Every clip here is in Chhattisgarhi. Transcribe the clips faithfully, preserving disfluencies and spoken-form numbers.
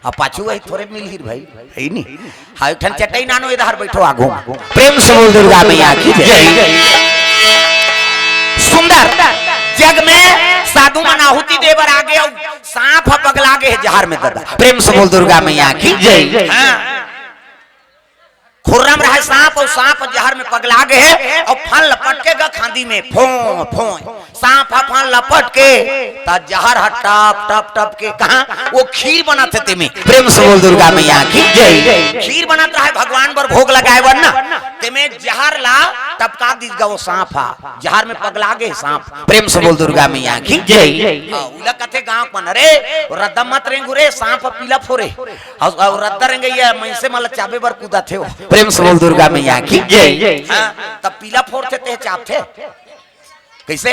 अब पाछू वही थोरे मिलही भाई, है नी? हाँ, एक ठन चटई नानो, इधर बैठो आगू। प्रेम से बोल दुर्गा मैया की जय। सुंदर जग में साधु मन आहुति दे बर आगे अउ सांप ह पगला गे हे जहर में दादा। प्रेम से बोल दुर्गा मैया की जय। हाँ। खुर्रम रहे सांप अउ सांप जहर में पगला गे हे अउ फन लपट के गा खांदी में फों फों। सांप ह फन लपट के त जहर ह टप टप टप के कहा वो खीर बनत हे तेमे। प्रेम से बोल दुर्गा मैया की जय। खीर बनत रहे भगवान बर भोग लगाए बर ना, तेमे जहर ला टपका दीस गा वो सांप ह, जहर में पगला गे सांप। प्रेम से बोल दुर्गा मैया की जय। हाँ, उला कथे गांव मन, अरे रद्दा मत रेंगू रे, सांप ह पीला फोरे। अउ, अउ रद्दा रेंगइया मइनसे मन ल चाबे बर कूदत हे वो। प्रेम से बोल दुर्गा मैया की जय। हाँ, तब पीला फोरथे ते चाबथे। कइसे?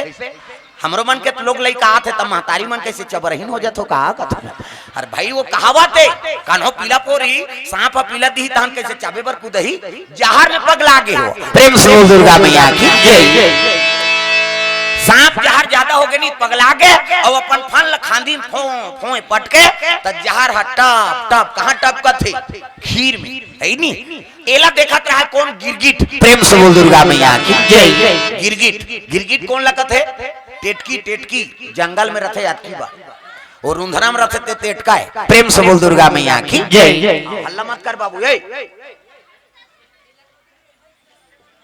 हमरो मन के त लोग लइका आथे, तब महतारी मन कइसे चबरहीन हो जाथो का कथो। अरे भाई, वो कहावत हे, कान्हो पीला फोरही, सांप ह पीला दिही, तहन कइसे चाबे बर कूदही, जहर में पगला गे हो। प्रेम से बोल दुर्गा मैया की जय। सांप जहर ज्यादा हो गे नी, पगला गे, अउ अपन फन ल खांदी में फों फों पटके, त जहर ह टप टप, कहाँ टपकत हे? खीर में, है नी? एला देखत रहा कोन? गिरगिट। प्रेम से बोल दुर्गा मैया की जय। गिरगिट, गिरगिट कोन लगत हे? टेटकी, टेटकी जंगल में रथे, अतकी बा। वो रुंधना में रथे ते टेटका हे। प्रेम से बोल दुर्गा मैया की जय। हल्ला मत कर बाबू, ए।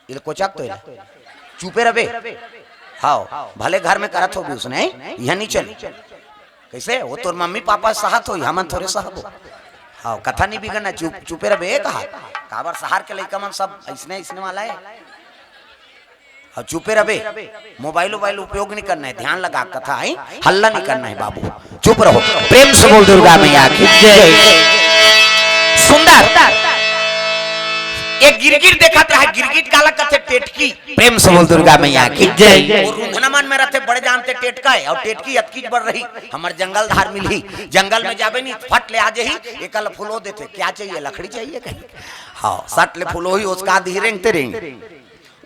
इले कोचक तो इले। चुपे रबे। हाव, भले घर में करत होबे उसने, इहाँ नी चले। कइसे? वो तोर मम्मी पापा सहत होही, हमन थोरे सहबो। हाव, कथा नी बिगड़ना, चुप, चुपे रबे, ए कहा। काबर सहर के लइका मन सब अइसने, अइसने वाला हे। अउ चुपे रबे, मोबाइल वोबाइल उपयोग नी करना हे, ध्यान लगा कथा हे, हल्ला नी करना हे बाबू, चुप रहो। प्रेम से बोल दुर्गा मैया की जय। सुंदर, एक गिरगिट देखत रहा, गिरगिट काला कथे? टेटकी। प्रेम से बोल दुर्गा मैया की जय। वो रुंधना मन में रथे, बड़े जानते टेटका हे, अउ टेटकी अतकीच बड़ रही, हमर जंगल धार मिलही, जंगल में जाबे नी, फट ले आ जाही, एकल फुलो देथे, क्या चाहिए, लकड़ी चाहिए कही? हाँ, सट ले फुलोही, उसका दिही रेंगते रेंग।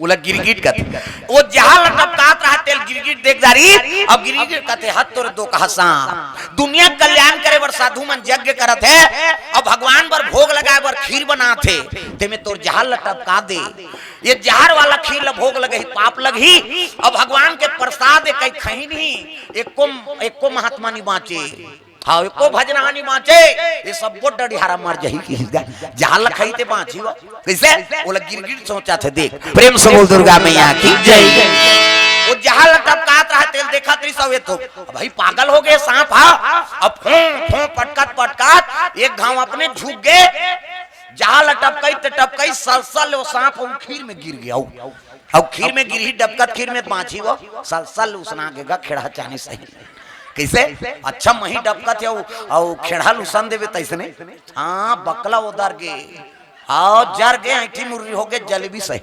उला गिरगिट कथे। वो जहां ल टपकात रहा तेल गिरगिट देख डारी, अब गिरगिट कथे, "हत तोरे दो कहा सांप। दुनिया कल्याण करे बर साधु मन यज्ञ करत हे, अब भगवान बर भोग लगाए बर खीर बनात हे, तेमे तोर जहां ल टपका दे। ये जहर वाला खीर ल भोग लगही, पाप लगही, अब भगवान के प्रसाद हे, कहीं खही नहीं, एको, एको महात्मा नहीं बांचे।" हाँ, एको भजनहा नी बांचे, ये सब्बो डडिहारा मर जाही कि जहां ल खाही ते बांची वो। कइसे? ओला गिरगिट सोचत हे, देख। प्रेम से बोल दुर्गा मैया की जय। वो जहां ल टपकात रहा तेल देखत रही सब, ये तो भाई पागल हो गे सांप, हाँ। अब फों, फों पटकत, पटकत, एक घांव अपने झुक गे, जहां ल टपकई ते टपकई, सलसल वो सांप वो खीर में गिर गे। अउ खीर में गिरही, डबकत खीर में बांची वो, सलसल उसना गे गा, खेड़हा चानी सही। कइसे? अच्छा मही डबकत हे, अउ, अउ खेड़हा ल उसन देबे तइसने। हाँ, बकला ओदर गे। हाँ, जर गे, ऐंठी मुर्री हो गे, जलेबी सही।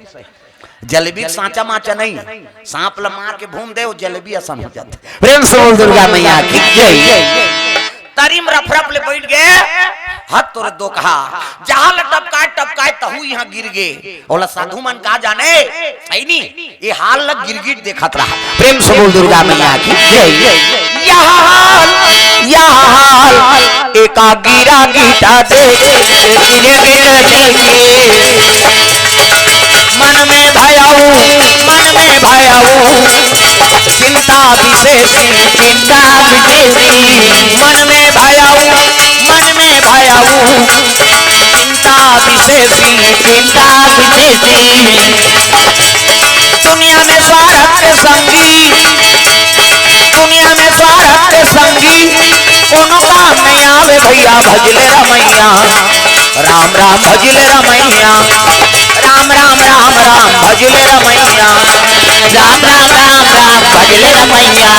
जलेबी के सांचा माचा नहीं, सांप ल मार के भून दे, वो जलेबी असन हो जाथे। प्रेम से बोल दुर्गा मैया की जय। तरी म रफ रफ ले बइठ गे, हत तोरे दो कहा, जहां ल टपकाए टपकाए तहू इहां गिर गे। ओला साधु मन का जाने, सही नी? ये हाल ल गिरगिट देखत रहा। प्रेम से बोल दुर्गा मैया की जय। यह हाल, यह हाल, एका गिरा गीता दे, गिरे गिरे गिरे। मन में भयाऊ, मन में भयाऊ, चिंता विशेष, चिंता विशेष। मन में भयाऊ, मन में भयाऊ, चिंता विशेष, चिंता विशेष। दुनिया में स्वार्थ के संगी, दुनिया में स्वार्थ के संगी, कोनो काम नहीं आवे भैया, भजले रमैया। राम राम भजले रमैया, राम राम राम राम भजले रमैया, राम राम राम राम भजले रमैया,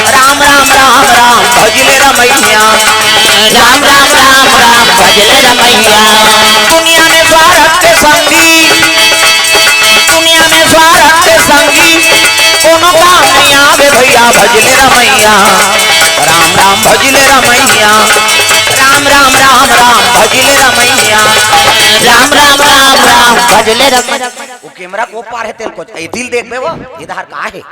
राम राम राम राम भजले रमैया, राम राम राम राम भजले रमैया। दुनिया में स्वार्थ के संगी, दुनिया में स्वार्थ के संगी, कोनो काम नहीं आवे भैया, भजले रमैया। राम राम भजले रमैया, राम राम राम राम भजले रमैया, राम राम राम राम भजले रमैया। वो कैमरा को पार हे तेल को, ए दिल देखबे वो, इधर का हे?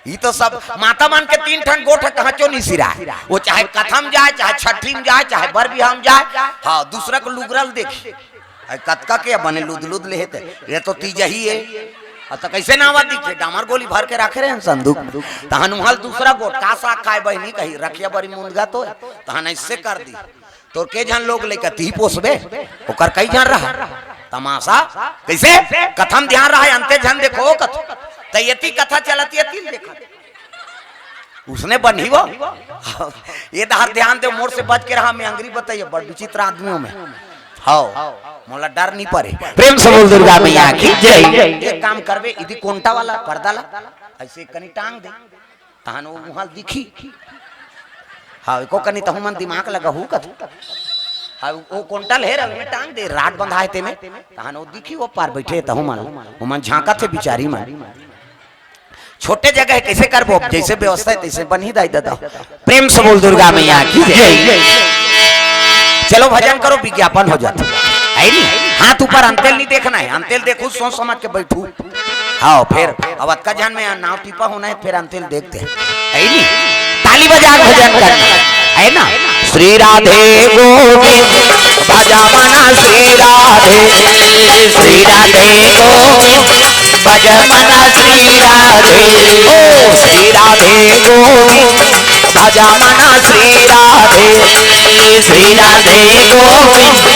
ई तो सब माता मन के तीन ठन गोठ कहांचो नहीं सिराय। वो चाहे कथा म जाय, चाहे छठी म जाय, चाहे बर बिहाव म जाय, हाँ, दूसरा के लुगरा ल देखही। अरे कतका के बने लुद लुद ले हे ते, ये तो तीजही हे। अब तो कैसे नावा दिखे, डामर गोली भर के रखे रहे हैं संदूक में। तहन उहां ल दूसरा गोठ का साग खाय बहिनी कही, रखिया बरी मुंदगा तो हे। तहन ऐसे कर दी, तोर के झन लोग लइका तिही पोसबे, ओकर कई झन रहा तमाशा। कैसे? कथा म ध्यान रहा, अंते झन देखो कथा। त यति कथा चलत यति ल देखत। उसने बनी वो। ये डहर ध्यान दे, मोर से बच के रहा, मैं अंगरी बताइए, बड़ विचित्र आदमी हूं मैं। हव, मोला डर नहीं परे। प्रेम से बोल दुर्गा मैया की जय। एक काम करबे, इदी कोंटा वाला पर्दा ला ऐसे कनी टांग दे, तहन वो उहां दिखी। हाँ, एको कनी तहू मन दिमाग लगहू कथू। हाँ, वो कोंटा ल हे रहे में टांग दे, राड बंधा हे तेमे, तहन वो दिखी, वो पार बैठे तहू मन, वो मन झांकत हे बिचारी मन। छोटे जगह हे, कैसे करबो? जैसे व्यवस्था हे तैसे बनही दाई ददा। प्रेम से बोल दुर्गा मैया की जय। चलो भजन करो, विज्ञापन हो जात हे नी। हाथ ऊपर, अंते ल नहीं देखना हे, अंते ल देखू सोच समझ के बैठू। हाँ, फिर अब अतका झन में नाव टिपा होना हे, फिर अंते ल देखते हैं, हे नी? ताली बजा के भजन करना हे ना। श्री राधे गोविंद भज मन श्री राधे, श्री राधे गोविंद भज मन श्री राधे, ओ श्री राधे गोविंद भज मन श्री राधे, श्री राधे गोविंद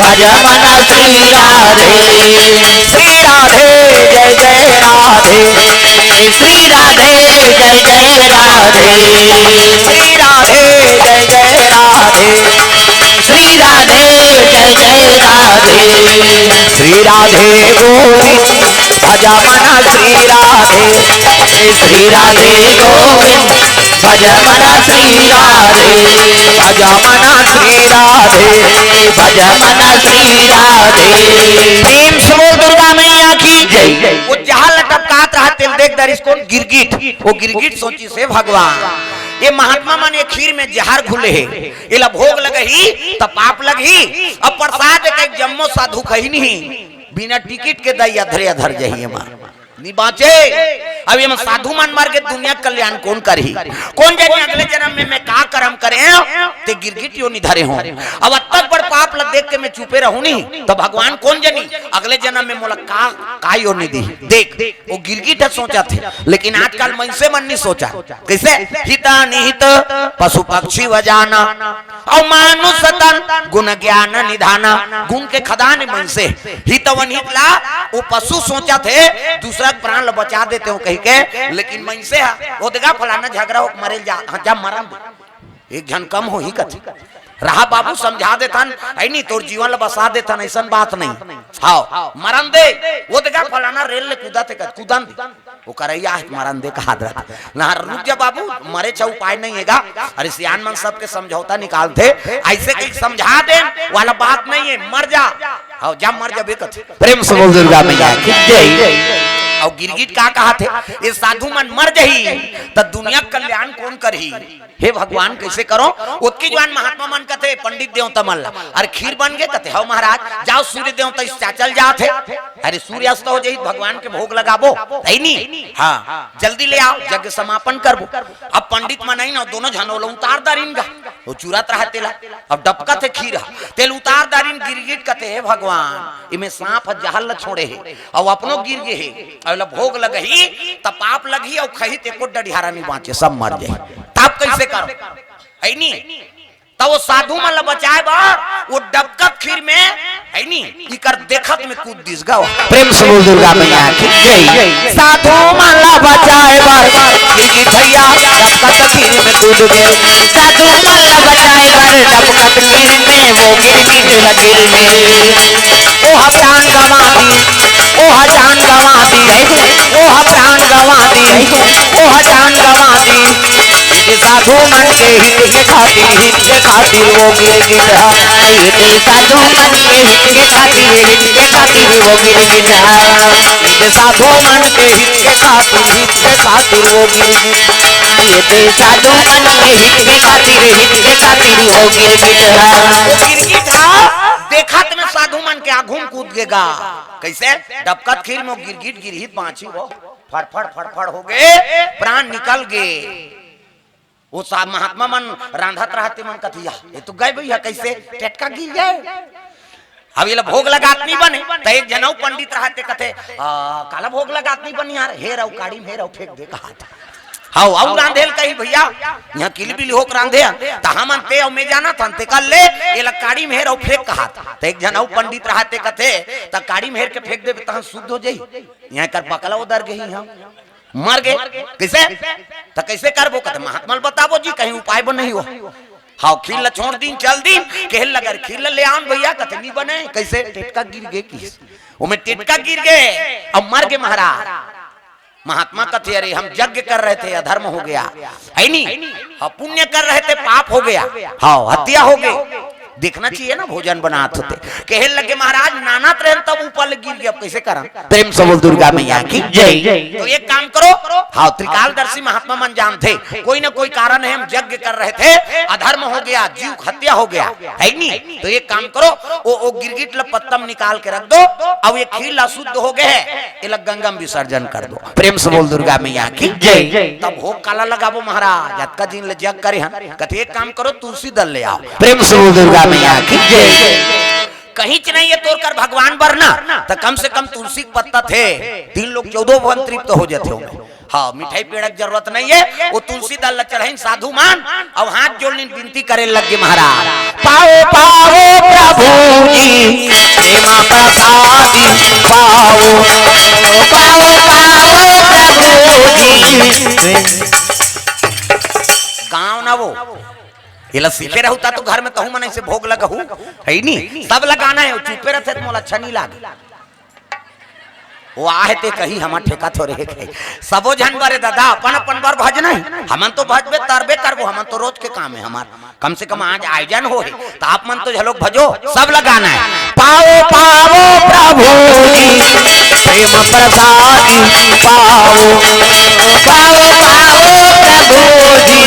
भज मन श्री राधे। श्री राधे जय जय राधे, श्री राधे जय जय राधे, श्री राधे जय जय राधे, श्री राधे जय जय राधे। श्री राधे गोविंद भज मन श्री राधे, श्री राधे गोविंद भज मन श्री राधे, भज मन श्री राधे, भज मन श्री राधे। प्रेम से बोल दुर्गा मैया की जय। वो जहां लटपटात रहा तेल देख दरिस कोन? गिरगिट। वो गिरगिट सोचिस हे भगवान, ये महात्मा मन ये खीर में जहर घुले हे, एला भोग लगही त पाप लगही। अब प्रसाद के जम्मो साधु खही नहीं, बिना टिकट के दई अधरे अधर जही एमा। नी बांचे। अब ये मन साधु मन मर के दुनिया के कल्याण कोन करही? कोन जनी अगले जन्म में मैं का कर्म करे ते गिरगिट योनि धरे हों। अब अतक बड़ पाप ल देख के मैं चुपे रहूं नी, त भगवान कोन जनी अगले जन्म में मोला का, का योनि दी। देख, वो गिरगिट ह सोचत हे, लेकिन आजकल मनसे मन नी सोचा। कैसे? हित अनिहित पशु पक्षी व जाना, अउ मानुष तन गुण ज्ञान निधाना। गुण के खदान हे मनसे। हित अउ अनहित ला वो पशु सोचत हे, दूसरा के प्राण ला बचा देते हो कही के, लेकिन मनसे हा, "ओ देखा फलाना झगड़ा हो, मरे ल जा, हाँ, जा मरन दे, एक झन कम होही," कथे। रहा बाबू, समझा देथन, हे नी, तोर जीवन ला बसा देथन, ऐसन बात नहीं। हाँ, मरन दे, "ओ देखा फलाना रेल ले कूदत हे," कथे, "कूदन दे।" वो करैया हे, मरन दे कहा दे। ना, रुक जा बाबू, मरे छा उपाय नहीं हे गा। अरे सियान मन सबके समझौता निकालथे, ऐसे कहीं समझा दे वाला बात नहीं हे, मर जा। हाँ, जा मर जाबे कथे। प्रेम से बोल दुर्गा मैया की जय। अउ गिरगिट का कहाथे, ये साधु मन मर जही त दुनिया के कल्याण कोन करही? हे भगवान, कैसे करो? ओतकी जुवार महात्मा मन कथे, पंडित देवता मन ला, "अरे खीर बन गे?" कथे, "हव महाराज।" "जाव सूर्य देवता इस चाचल जात हे।" "अरे सूर्य अस्त हो जाही, भगवान के भोग लगाबो, हे नी? हाँ, जल्दी ले आव, यज्ञ समापन करबो।" अब पंडित मन आइन, दोनों झन ओला उतार दारिन गा, वो चुरत रहा तेला। अब डबकत हे खीर ह, तेला उतार दारिन। गिरगिट कथे, "हे भगवान, इमे सांप ह जहर ल छोड़े हे, अउ अपनो गिर गे हे, अउ एला भोग लगही त पाप लगही, अउ खही त एको डढ़ियारा नी बांचे, सब मर जाही। त अब कैसे करो?" हे नी? त वो साधु मन ल बचाए बर वो डबकत खीर में, हे नी, इकर देखत में कूद दिस गा। प्रेम से बोल दुर्गा मैया की जय। साधु मन ल बचाए बर गिरगिट भैया डबकत खीर में कूद गे। साधु मन ल बचाए बर डबकत खीर में वो गिरगिट ह गिर गे। ओह प्राण गंवा दी, ओह जान गंवा दी, ओह प्राण गंवा दी, ओह जान गंवा दी। ये साधु मन के हित के खातिर, हित के खातिर वो गिरगिट ह। ये साधु मन के हित के खातिर, हित के खातिर वो गिरगिट ह। ये साधु मन के हित के खातिर, हित के खातिर वो गिरगिट ह। ये साधु मन के हित के खातिर, हित के खातिर वो गिरगिट ह। वो गिरगिट ह, देखत में साधु मन के आघू म कूद गे गा। कैसे? डबकत खीर में वो गिरगिट गिरही त बांचही वो। फड़फड़ फड़फड़ हो गए, प्राण निकल गए। वो साहब महात्मा मन रांधत रहते, मन कथिया, "ये तो गए भैया, कैसे टेटका गिर गए?" अब ये ला भोग लगात नहीं बने, त एक जन अउ पंडित रहते, कथे, "आ, काला भोग लगात नहीं बने यार, हे रहो, काड़ी में हे रहो, फेंक दे," कहा था। हव, अउ रांधे ल कही, "भैया, यहाँ किलबिल होके रांधे हन, त हमन ते अउ मैं जानत हन, ते कर ले, ये ला काड़ी में हे रहो, फेंक," कहा था। त एक जन अउ पंडित रहते, कथे, "त काड़ी में हेर के फेंक देबे, तहन शुद्ध हो जाई, यहाँ कर बकला उदर गई हम।" मर गए। कैसे? त कैसे करबो? कथे, "महात्मा ल बताबो जी, कहीं उपाय बन नहीं हो।" हव, खीर ल छोड़ दिन, चल दिन, कहे लगर, "खीर ल ले आन भैया।" कथे, "नहीं बने।" कैसे? टेटका गिर गए किस, ओमे टेटका गिर गए, अब मर गए महाराज। महात्मा कथे, "अरे, हम यज्ञ कर रहे थे, अधर्म हो गया, है नी? हम पुण्य कर रहे थे, पाप हो गया, हव, हत्या हो गई।" देखना चाहिए ना, भोजन बनात होते। कहे लगे, "महाराज, नानत रहन तब ऊपर ले गिर गया, अब कैसे करन?" प्रेम से बोल दुर्गा मैया की जय। तो एक काम करो, हव, त्रिकालदर्शी महात्मा मन जानथे, कोई ना कोई कारण है, हम यज्ञ कर रहे थे, अधर्म हो गया, जीव हत्या हो गया, है नी? तो एक काम करो, ओ, ओ गिरगिट ल पत्तम निकाल के रख दो, अब ये खीर ला शुद्ध हो गए है, ये ला गंगा में विसर्जन कर दो। प्रेम से बोल दुर्गा मैया की जय। तब भोग काला लगाबो महाराज, अतका दिन ले जग करे हन, कथे, "एक काम करो, तुलसी दल ले आओ।" प्रेम से बोल दुर्गा मैया की जय। कहीं च नहीं है तोर कर भगवान बर ना, त कम से कम तुलसी के पत्ता थे, तीन लोग चौदह भुवन तृप्त हो जाते होंगे। हव, मिठाई पेड़ा के जरूरत नहीं है, वो तुलसी दल ल चढ़ाइन साधु मन, अउ हाथ जोड़ लीन विनती करे लग गे महाराज, "पाओ, पाओ प्रभु जी, प्रेम प्रसादी पाओ, पाओ, पाओ प्रभु जी।" गाँव ना वो, ये ला सीखे रहू ता तो घर में तहू मन ऐसे भोग लगहू, है नी? सब लगाना है, वो चुपे रहते तो मोला अच्छा नहीं लागे। वो आहे ते कही, हमर ठेका थोरे हे कही। सबो झन बरे दादा, अपन अपन बर भजना हे। हमन तो भजबे तरबे करबो, हमन तो रोज के काम हे हमर। कम से कम आज आयोजन हो हे, त आप मन तो झलोक भजो, सब लगाना हे। पाओ, पाओ प्रभु जी, प्रेम प्रसादी पाओ। पाओ, पाओ प्रभु जी,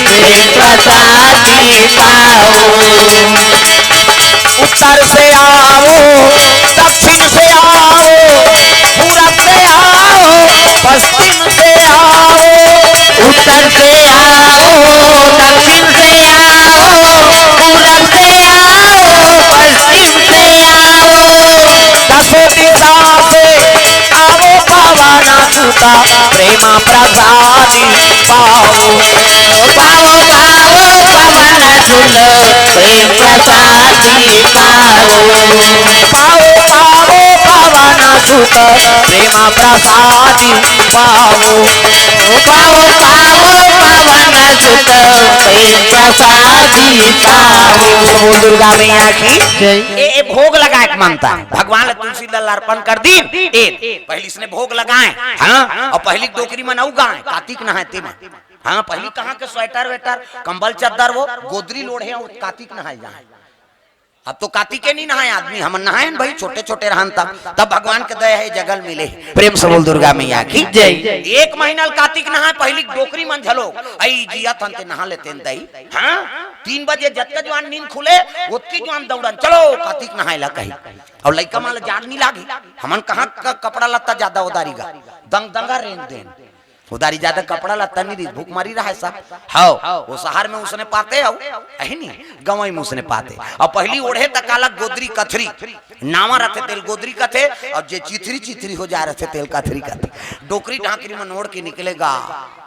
प्रेम प्रसादी पाओ। उत्तर से आओ, दक्षिण से आओ, पूरब से आओ, पश्चिम से आओ। उत्तर से आओ, दक्षिण से आओ, पूरब से आओ, पश्चिम से आओ। दसों दिशा से आओ पावन सुता, प्रेम प्रसादी पाओ। पाओ, पाओ पावन सुत, प्रेम प्रसादी पाओ। पाओ, पाओ पावन सुत, प्रेम प्रसादी पाओ। पाओ, पाओ पावन सुत, प्रेम प्रसादी पाओ। बोल दुर्गा मैया की जय। ए, ए भोग लगाए के मनता, भगवान ला तुलसी दल अर्पण कर दीन। ए, पहली इसने भोग लगाए, हाँ, अउ पहली डोकरी मन अउ गाए, कातिक नहाए ते मन। हाँ, पहली कहाँ के स्वेटर वेटर, कंबल चद्दर, वो गोदरी लोढ़े, अउ कातिक नहाए जाए। अब तो कातिके नहीं नहाए आदमी, हमन नहाए न भाई, छोटे छोटे रहन तब, तब भगवान के दया हे, जगल मिले। प्रेम से बोल दुर्गा मैया की जय। एक महीना ल कातिक नहाए, पहली डोकरी मन झलो, "अई जिया थन ते नहा लेते न दई।" हाँ, तीन बजे जतका जुआन नींद खुले, ओतकी जुआन दौड़न, "चलो कातिक नहाए ला" कही। अउ लइका मन ल जाड़ नहीं लागे, हमन कहाँ क-, कपड़ा लत्ता ज्यादा ओदारी गा, दंग दंगा रेंग देन। उधारी ज्यादा कपड़ा लत्ता नहीं रहिस, भूखमरी रहय सब। हव, वो शहर में उसने पाते हव, अही नहीं, गंवई में उसने पाते। अउ पहली ओढ़े त काला गोदरी कथरी, नावा रथे तेल गोदरी कथे, अउ जे चिथरी चिथरी हो जाय रथे तेल कथरी कथे। डोकरी ढाकरी मन ओढ़ के निकलेगा,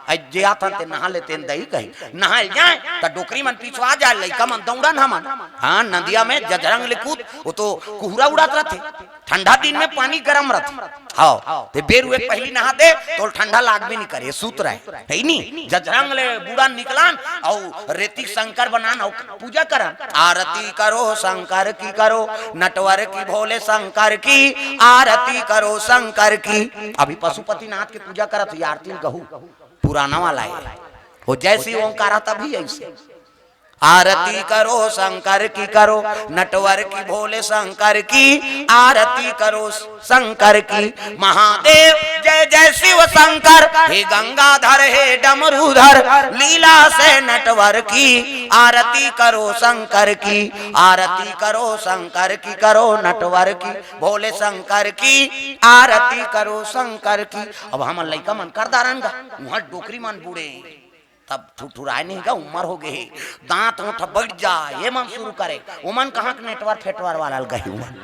अइ जे आथन ते नहा लेते न दई कही, नहाय जाय त डोकरी मन पिछुआ जाय, लइका मन दौड़न हमन। हाँ, नदिया में जझरंग ले कूद, वो तो कुहरा उड़ात रथे। ठंडा दिन में पानी गरम रथे। हव, ते बेर उहे पहली नहा दे, तोल ठंडा लागबे नहीं करे, सूत रहे। हे नी? जझरंग ले बूड़ा निकलन, अउ रेती शंकर बनान, अउ पूजा करन। आरती करो शंकर की करो, नटवर की भोले शंकर की, आरती करो शंकर की। अभी पशुपतिनाथ के पूजा करत ही, आरती गहू, पुराना वाला हे। वो जय शिव ओंकारा तभी ऐसे। आरती करो शंकर की, करो नटवर की, भोले शंकर की आरती करो शंकर की। महादेव जय जय शिव शंकर, हे गंगाधर हे डमरूधर, लीला से नटवर की आरती करो शंकर की, आरती करो शंकर की, करो नटवर की, भोले शंकर की आरती करो शंकर की। अब हमन लइका मन कर डारन गा, उहाँ डोकरी मन बूढ़े, तब ठुठुराय नहीं गा, उमर हो गे हे, दांत ओंठ बइठ जाय, ये मन शुरू करे। ओमन कहाँ के नेटवर फेटवर वाला ल गही, ओमन,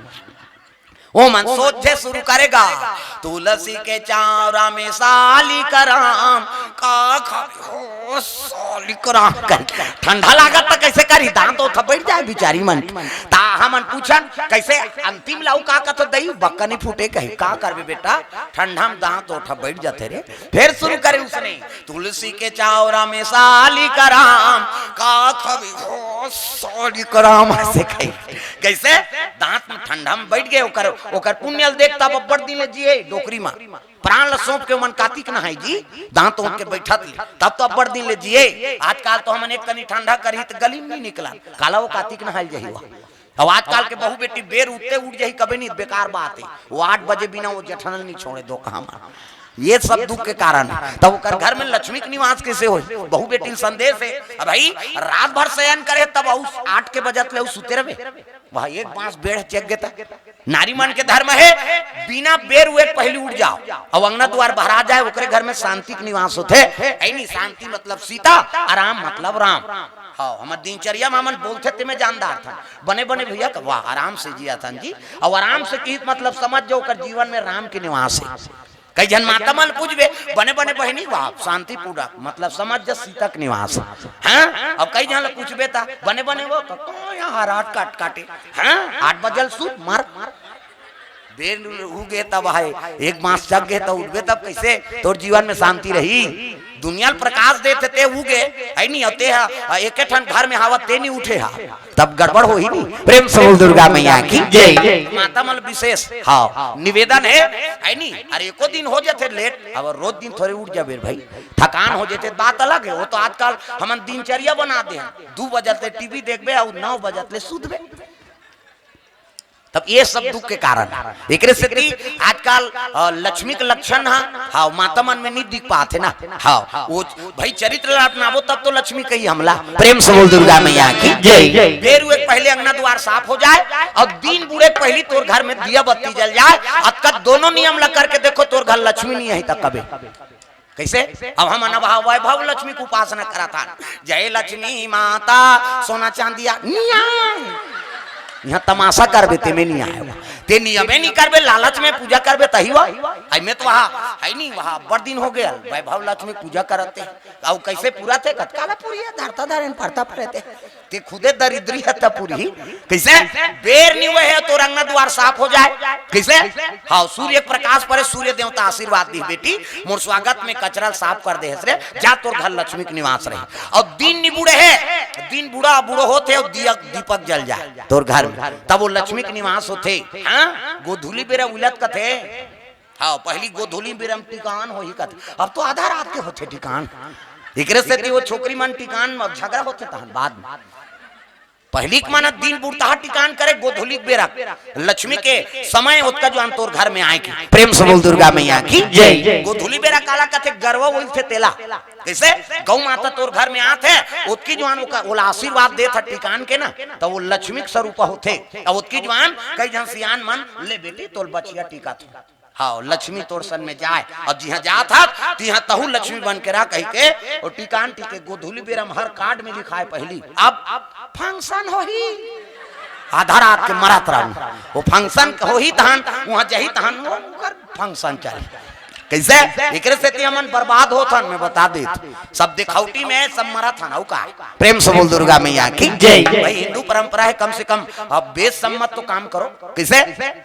ओमन सोझे शुरू करे गा, तुलसी के चावरा में सालिक राम, का खाबे हो सालिक राम, कहि। ठंडा लागत त कइसे करही, दांत ओंठ बइठ जाय बिचारी मन। त हमन पूछन कइसे, अंतिम ल अउ का कथस, दई बक्का नहीं फूटे कहि, का करबे बेटा, ठंडा में दांत ओंठ बइठ जाथे रे। फेर शुरू करे उसने, तुलसी के चावरा में सालिक राम, का खाबे हो सालिक राम, अइसे कहि। कइसे? दांत में ठंडा में बइठ गे, ओकर, ओकर पुण्य ल देख, तब अब्बड़ दिन ले जिए डोकरी मा। प्राण ल सौंप के ओमन कातिक नहाय जी, दांत ओंठ के बइठत ले, तब तो अब्बड़ दिन ले जिए। आजकाल तो हमन एक कनी ठंडा करही त गली में नहीं निकलन, काला वो कातिक नहाय ल जाही वो। अब आजकाल के बहू बेटी बेर उठते उठ जाही, कबे नहीं, बेकार बात हे। वो आठ बजे बिना वो जेठन ल नहीं छोड़े, दो कहा मन। ये सब दुख के कारण हे। तब ओकर घर में लक्ष्मी के निवास कइसे होही? बहू बेटी ल संदेश हे, अब भाई रात भर शयन करे, तब अउ आठ के बजत ले अउ सुते रहबे। वह एक बांस बेर चघ गे त। नारी मन के धर्म हे, बिना बेर हुए पहिली उठ जाव, अउ अंगना दुवार बहरा जाय, ओकरे घर में शांति के निवास होथे। अइनी शांति मतलब सीता, आराम मतलब राम। हाँ, हमर दिनचर्या म हमन बोलथे तेमे जान डारथन। बने बने भइया का, वाह, आराम से जियथन जी, अउ आराम से किहिस मतलब समझ जाव ओकर जीवन में राम के निवास हे। कई झन माता मन पूछबे, बने बने बहिनी, वाह, शांतिपूर्वक मतलब समझ जा सीता के निवास हे। हाँ, अउ कई झन ल पूछबे त बने बने वो, त कहाँ यहाँ हराट काट काटे। हाँ, आठ बजे ल सुत मर। बेर हो गे तब हे, एक बांस चघ गे त उठबे तब कइसे तोर जीवन में शांति रही? दुनिया ल प्रकाश देथे ते उगे, हे नहीं, अउ ते हा, एके ठन घर में हवस ते नहीं उठे हा, तब गड़बड़ होही नहीं। प्रेम से बोल दुर्गा मैया की जय। माता मन ल विशेष, हाँ, निवेदन हे, हे नहीं, अरे एको दिन हो जाथे लेट, अब रोज दिन थोरे उठ जाबे भाई, थकान हो जाथे, बात अलग हे। वो तो आजकल हमन दिनचर्या बना दे हन, दू बजत ले टीवी देखबे अउ नौ बजत ले सुतबे। तब ये सब दुख के कारण हे। एकरे सेती आजकल, अ, लक्ष्मी के लक्षण ह, हाँ, माता मन में नहीं दिख पात हे ना। हाँ, वो भाई चरित्र ला अपनाबो तब तो लक्ष्मी कही हमला। प्रेम से बोल दुर्गा मैया की जय। बेर हुए के पहले अंगना दुवार साफ हो जाय अउ दिन बूड़े के पहली तोर घर में दिया बत्ती जल जाय। अतका दोनों नियम ला करके देखो, तोर घर लक्ष्मी नहीं आही त कबे। कइसे? अब हमन अब वैभव लक्ष्मी के उपासना करत हन, जय लक्ष्मी माता, सोना चांदिया, निया। यहाँ तमाशा करबे, तेमे नहीं आय। ते नियमे नहीं करबे, लालच में पूजा करबे, तही वा। आई में तो वहाँ, हे नहीं, वहाँ अब्बड़ दिन हो गे, वैभव लक्ष्मी पूजा करत हे। अउ कइसे पूरा थे, कतका ला पूरी हे, धरता धरेन, पड़ता पड़े थे। ते खुदे दरिद्री हे त पूरी। कइसे? बेर नहीं हुए हे, तोर अंगना दुवार साफ हो जाय। कइसे? हाँ, सूर्य के प्रकाश पड़े, सूर्य देवता आशीर्वाद दिही, बेटी, मोर स्वागत में कचरा ल साफ कर दे हस रे, जा तोर घर लक्ष्मी के निवास रही। अउ दिन नहीं बूड़े हे, दिन बूड़ा बूड़ो होथे अउ दिया दीपक जल जाय तोर घर में, तब वो लक्ष्मी के निवास होथे। हाँ, गोधूली बेरा उलत कथे। हाँ, पहली गोधूली बेरा म टिकान होही कथे, अब तो आधा रात के होथे टिकान। एकरे सेती वो छोकरी मन टिकान म झगड़ा होथे तहन बाद में। पहली के मन दिन बुड़ता टिकान करे, गोधूली बेरा लक्ष्मी के समय ओतका जुआन तोर घर में आय के। प्रेम से बोल दुर्गा मैया की जय। गोधूली बेरा काला कथे, गरवा बोलथे तेला। कइसे? गौ माता तोर घर में आत हे, ओतकी जुआन ओका, ओला आशीर्वाद देत हे टिकान के ना, त वो लक्ष्मी के स्वरूप होथे। अउ ओतकी जुआन कई झन सियान मन, ले बेटी, तोर बछिया टिकत हे। हाँ, लक्ष्मी तोर सन में जाय। अब जिहाँ जात हस, तिहाँ तहू लक्ष्मी बन के रह कहि के, वो टिकान टिके, गोधूली बेरा म हर कार्ड में लिखाय पहली, अब फंक्शन होही। आधा रात के मरत रहूं, वो फंक्शन होही तहन, उहाँ जाही तहन, वो ओकर फंक्शन चलही। कइसे? एकरे सेती हमन बर्बाद होत हन, मैं बता देत। सब दिखौटी में, सब मरत हन, अउ का? प्रेम से बोल दुर्गा मैया की जय। भाई, हिंदू परंपरा हे, कम से कम अब वेद सम्मत तो काम करो। कइसे?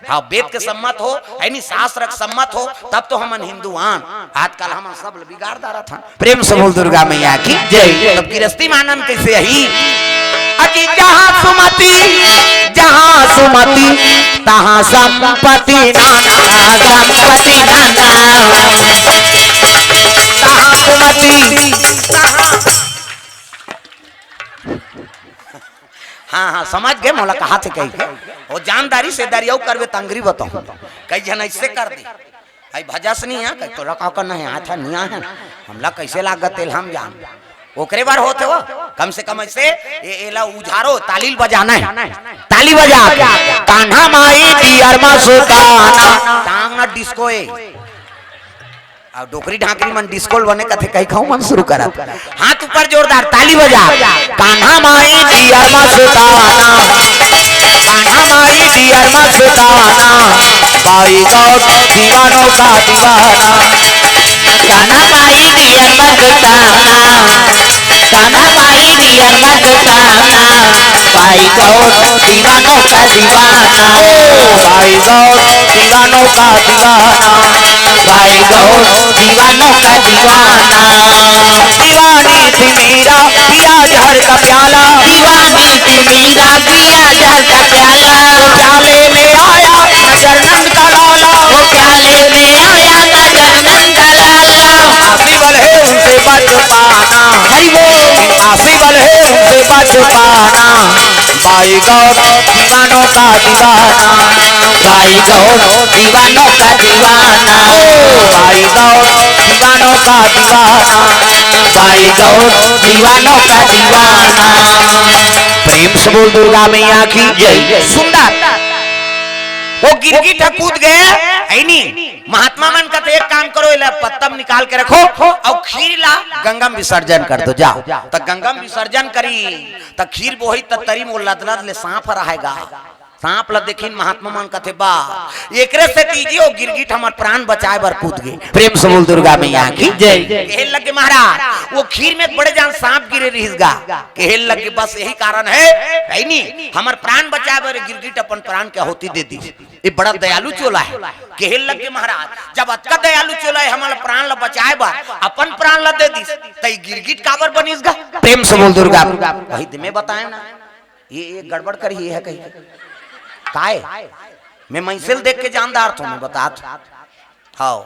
हाँ, वेद के सम्मत हो, हे नहीं, शास्त्र के सम्मत हो, तब तो हमन हिंदू आन। आजकल हमन सब ल बिगाड़ डारत हन। प्रेम से बोल दुर्गा मैया की जय। तब गृहस्थी म आनंद कइसे आही? अजी जहाँ सुमति, जहाँ सुमति, तहाँ संपत्ति नाना, संपत्ति नाना। तहाँ सुमति, तहाँ हाँ, हाँ, समझ गे, मोला कहाथे कहिके। वो जानदारी से दारी अउ करबे त अंगरी बताहूँ। कई झन अइसे कर दे। भाई भजस नहीं है, कई तोला का करना है, हाथ नहीं है, हमला कैसे लागत तेल हम जान। ओकरे बर होत हे वो, कम से कम अइसे, ए, एला उझारो, ताली ल बजाना है। ताली बजा के। कान्हा माई दियर मा सुताना। टांग ना डिस्को ए। अउ डोकरी ढाकरी मन डिस्को ल बने कथे, कही खाऊ मन शुरू करत। हाथ ऊपर जोरदार, ताली बजा। कान्हा माई दियर मा सुताना। कान्हा माई दियर मा सुताना। बाई गौर दीवानों का दीवाना। कान्हा माई दियर मा सुताना। कान्हा माई दियर मा सुताना। बाई गौर दीवानों का दीवाना। ओ बाई गौर दीवानों का दीवाना। भाई गौर दीवानों का दीवाना। दीवानी थी मीरा, पिया जहर का प्याला। दीवानी थी मीरा, पिया जहर का प्याला। वो प्याले में आया नजर नंद का लाला। वो प्याले में आया नजर नंद का लाला। आसी बल है उनसे बच पाना। हरि बोल। आसी बल है उनसे बच पाना। भाई गौर दीवानों का दीवाना। भाई गौर दीवानों का दीवाना। ओ भाई गौर दीवानों का दीवाना। भाई गौर दीवानों का दीवाना। प्रेम से बोल दुर्गा मैया की जय। सुंदर। वो गिरगिट ह कूद गे, ऐनी। महात्मा मन कथे, एक काम करो, एला पत्तम निकाल के रखो अउ खीर ला गंगा म विसर्जन कर दो, जाओ। त गंगा म विसर्जन करी, त खीर बोही, त तरी म लदलद ले सांप ह रहेगा। सांप ला देखिन महात्मा मन कथे, बा, एकरे सेती जी वो गिरगिट हमर प्राण बचाए बर कूद गे। प्रेम से बोल दुर्गा मैया की जय। कहे लगे महाराज, वो खीर में बड़े जान सांप गिरे रहिस गा। कहे लगे बस यही कारण है, है नी, हमर प्राण बचाए बर गिरगिट अपन प्राण के आहुति दे दिस। ये बड़ा दयालु चोला है। कहे लगे महाराज, जब अतका दयालु चोला है, हमर प्राण ला बचाए बर अपन प्राण ला दे दिस, त ये गिरगिट काबर बनिस गा? प्रेम से बोल दुर्गा। वही दिन में बताए ना, ये, ये गड़बड़ कर ही है कहीं। काय? मैं मैसेल देख के जानदार थो, मैं बतात। हाव,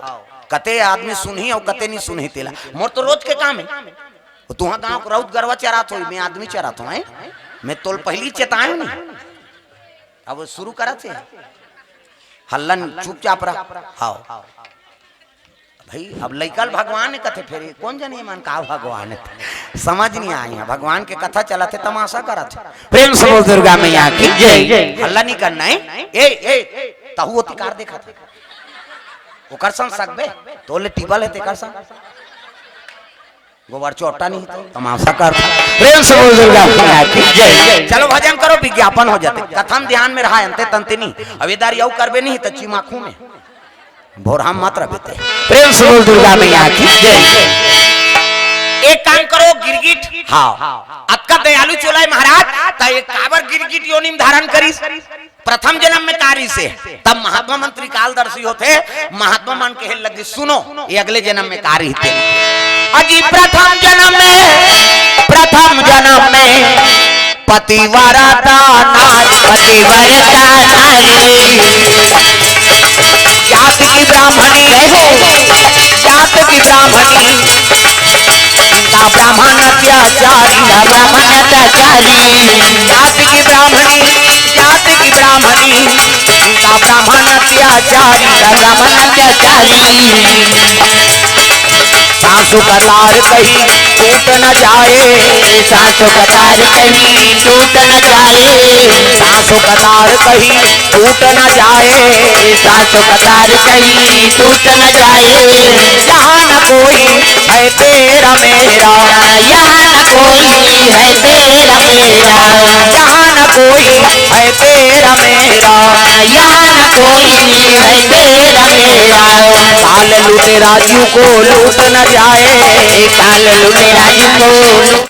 कते आदमी सुनही अउ कते नहीं सुनही तेला। मोर तो रोज के काम है। वो तुहा गांव के राउत गरवा चरात होई, मैं आदमी चरात हों, हैं? मैं तोल पहली चेताए नहीं। अब शुरू करत हे। हल्ला नहीं, चुपचाप रह। हाव। भाई, अब लइका ल भगवान कथे, फेर ये कोन जनी मन का भगवान हे? समझ नहीं आए हे। भगवान के कथा चलत हे, तमाशा करत हे। प्रेम से बोल दुर्गा मैया की जय। हल्ला नहीं करना है। ए, ए, तहु ओती कार देखत हे। ओकर संग सकबे, तोले टीबल हे तेकर संग। गोबर चोटा नहीं तो तमाशा करत हे। प्रेम से बोल दुर्गा मैया की जय। चलो भजन करो, विज्ञापन हो जाते। कथा म ध्यान में रहा, अंते तंते नहीं। अब ये दारी अउ करबे नहीं त चिमाखू में। भोरहा मत रह बेटे। प्रेम से बोल दुर्गा मैया की जय। एक काम करो गिरगिट, हाव, अतका दयालु चोला हे महाराज, त ये काबर गिरगिट योनि म धारण करिस? प्रथम जन्म में का रिहिसे? तब महात्मा मन त्रिकालदर्शी होथे, महात्मा मन कहे लगे, सुनो, ये अगले जन्म में का रिहिसे। अजी प्रथम जन्म में, प्रथम जन्म में पतिव्रता नारी, पतिव्रता नारी। जात की ब्राह्मणी, जात की ब्राह्मणी, का ब्राह्मण अत्याचारी, का ब्राह्मण अत्याचारी। जात की ब्राह्मणी, जात की ब्राह्मणी, का ब्राह्मण अत्याचारी, का ब्राह्मण अत्याचारी। सासु का तार कहीं टूट न जाए, सासु का तार कहीं टूट न जाए, सासु का तार कहीं टूट न जाए, सासु का तार कहीं टूट न जाए। यहाँ न कोई है तेरा मेरा, यहाँ न कोई है तेरा मेरा, यहाँ न कोई है तेरा मेरा, यहाँ न कोई है तेरा मेरा। काल लूटे राजू को लूट न जाए, काल लूटे राजू को लूट